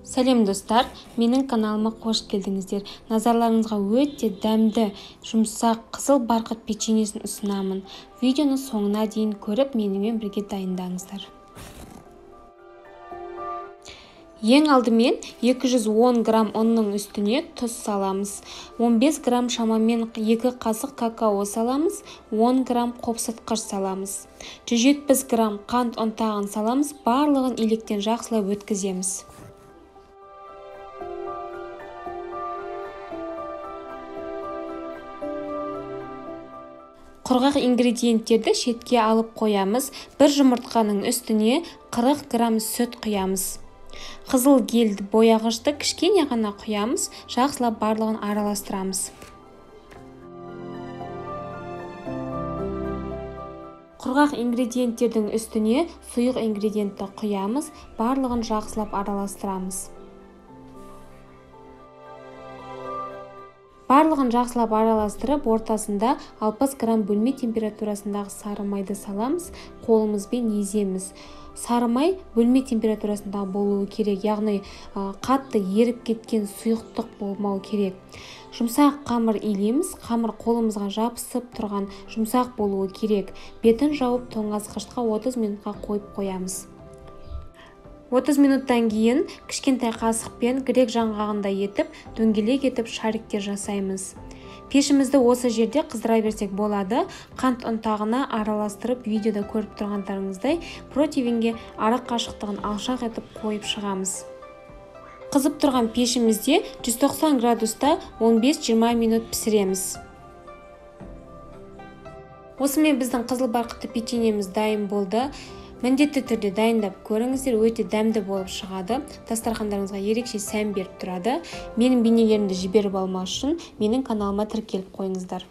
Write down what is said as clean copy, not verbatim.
Сәлем достар, менің каналыма қош келдіңіздер. Назарларыңызға өте дәмді, жұмсақ, қызыл барқыт печеньесін ұсынамын. Видеоны соңына дейін көріп, менімен бірге дайындаңыздар. Ең алдымен 210 грамм ұнның үстіне тұз саламыз. 15 грамм шамамен 2 қасық какао саламыз, 10 грамм қопсытқыш саламыз. 170 грамм қант ұнтағын саламыз, барлығын електен жақсылап өткіземіз. Құрғақ ингредиенттерді шетке алып қоямыз. Бір жұмыртқаның үстіне 40 грамм сүт құямыз. Қызыл гелді бояғышты кішкене ғана құямыз, жақсылап барлығын араластырамыз. Құрғақ ингредиенттердің үстіне сұйық ингредиентті құямыз, барлығын жақсылап араластырамыз. Барлығын жақсылап араластырып, ортасында 60 грамм бөлме температурасындағы сары майды саламыз, қолымызбен еземіз. Сары май бөлме температурасында болуы керек, яғни қатты еріп кеткен сұйықтық болмау керек. Жұмсақ қамыр илейміз, қамыр қолымызға жабысып тұрған жұмсақ болуы керек. Бетін жауып тоңазытқышқа 30 минутқа қойып қоямыз. 30 минуттан кейін кішкентай қасықпен грек жаңғағындай етіп, дөңгелек етіп шариктер жасаймыз. Пешімізді осы жерде қыздыра берсек болады. Қант ұнтағына араластырып, видеода көріп тұрғандарыңыздай противенге ара қашықтығын алшақ етіп қойып шығамыз. Қызып тұрған пешімізде 190 градуста 15-20 минут пісіреміз. Осымен біздің қызыл барқытты печеньеміз дайын болды. Міндетті түрде дайындап көріңіздер, өте дәмді болып шығады. Дастархандарыңызға ерекше сән беріп тұрады. Менің бейнелерімді жіберіп алмас үшін менің каналыма тіркеліп қойыңыздар.